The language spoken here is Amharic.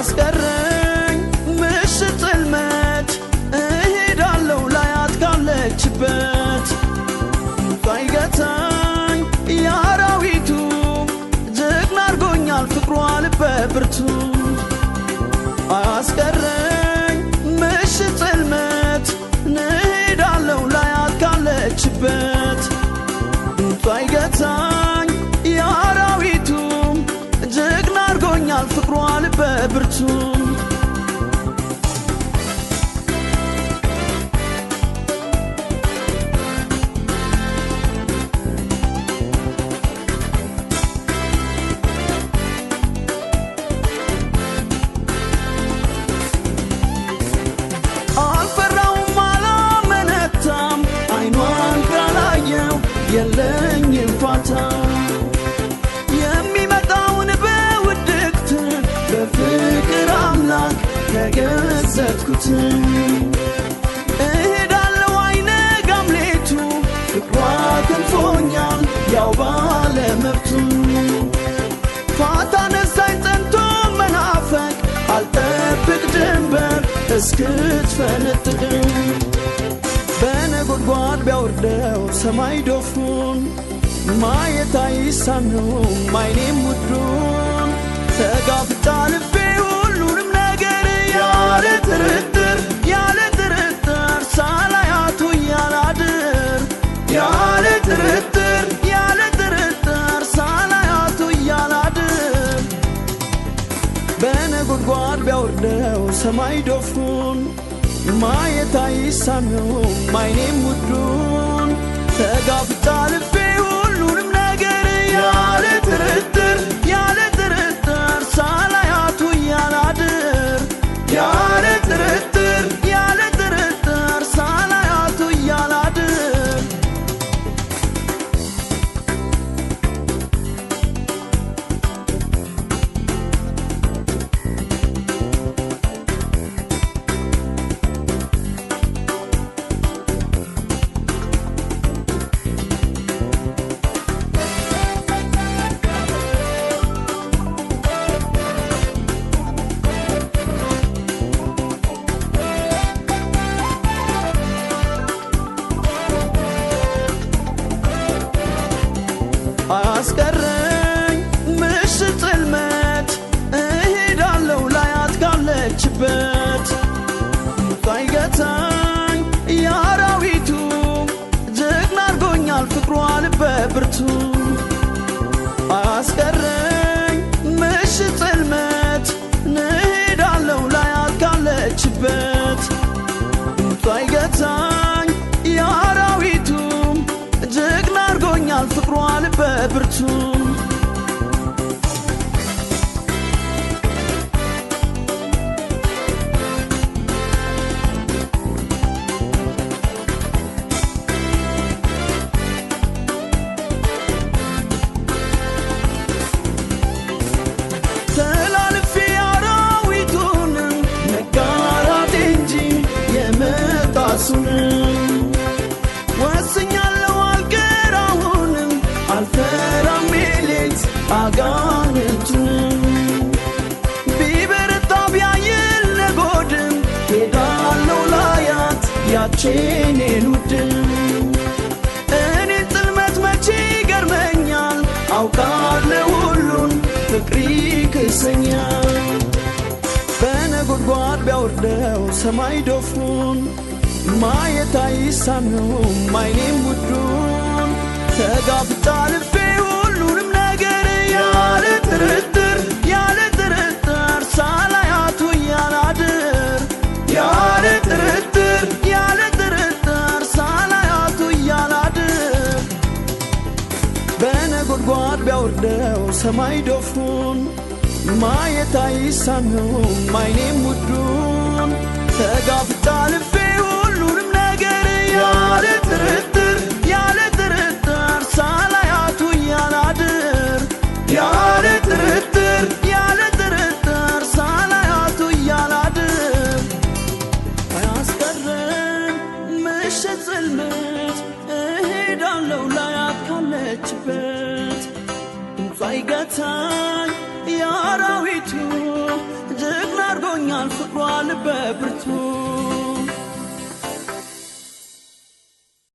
አያስቀረኝ ምሽት ጽልመት እሄዳለሁ ላያት ካለችበት ሳይገታኝ የአራዊቱ ጀግና አድርጎኛል ፍቅሯ ልበ ብርቱ አያስቀረኝ ምሽት ጽልመት እሄዳለሁ ላያት ካለችበት ሳይገታኝ የአራዊቱ ጀግና አድርጎኛል ፍቅሯ ልበ ብርቱ አልፈራውም አላመነታም አይኗን ካላየው የለኝም ፋታ የሚመጣውን በውድቅት በፍቅር አምላክ ተገዘትኩት እሄዳለሁ አይነጋም ሌቱ ፍቅሯ ክንፎኛል ያው ባለመብቱ ፋታ ነሳኝ ጸንቶ መናፈቅ አልጠብቅ ድንበር እስክትፈነጥቅ በነጎድጓድ ቢያወርደው ሰማይ ዶፉን ማየት አይሳነውም አይኔም ውዱን ተጋፍጣ ልቤ ሁሉንም ነገር ያለ ጥርጥር ያለ ጥርጥር ሳላያቱ እያላድር ያለ ጥርጥር ያለ ጥርጥር ሳላያቱ እያላድር በነጎድጓድ ቢያወርደው ሰማይ ዶፉን ማየት አይሳነውም አይኔም ውዱን ተጋፍጣ ልቤ ሁሉንም ነገር ያለ ጥርጥር ያለ ጥርጥር ሳላያቱ እያላድር ያለ ጥርጥር ያለ ጥርጥር ሳላያቱ እያላድር አያስቀረኝ ምሽት ጽልመት እሄዳለሁ ላያት ካለችበት ሳይገታኝ የአራዊቱ ጀግና አድርጎኛል ፍቅሯ ልበ ብርቱ አያስቀረኝ ምሽት ጽልመት እሄዳለሁ ላያት ካለችበት ሳይገታኝ የአራዊቱ ጀግና አድርጎኛል ፍቅሯ ልበ ብርቱ ተላልፌ አራዊቱን መጋራት እንጂ የመጣሱን ወስኛለሁ አልቀር አሁንም አልፈራም ሌሊት አጋንንቱን ቢበረታ ቢያይል ነጎድም ሄዳለሁ ላያት ያቼኔን ውድ እኔን ጽልመት መቼ ይገርመኛል አውቃለሁ ሁሉን ፍቅሪ ክሰኛል በነጎድጓድ ቢያወርደው ሰማይ ዶፉን ማየት አይሳነውም አይኔም ውዱን ተጋፍጣ ልቤ ሁሉንም ነገር ያለ ጥርጥር ያለ ጥርጥር ሳላያቱ እያላድር ያለ ጥርጥር ያለ ጥርጥር ሳላያቱ እያላድር በነጎድጓድ ቢያወርደው ሰማይ ዶፉን ማየት አይሳነውም አይኔም ውዱን ተጋፍጣ ልቤ ሁሉንም ነገር ያለ ጥርጥር ያለ ጥርጥር ሳላያቱ እያላድር ያለ ጥርጥር ያለ ጥርጥር ሳላያቱ እያላድር አያስቀረም ምሽት ጽልመት እሄዳለሁ ላያት ካለችበት ድምጿ ይገታኝ የአራዊቱ ጀግና አድርጎኛል ፍቅሯ ልበ ብርቱ።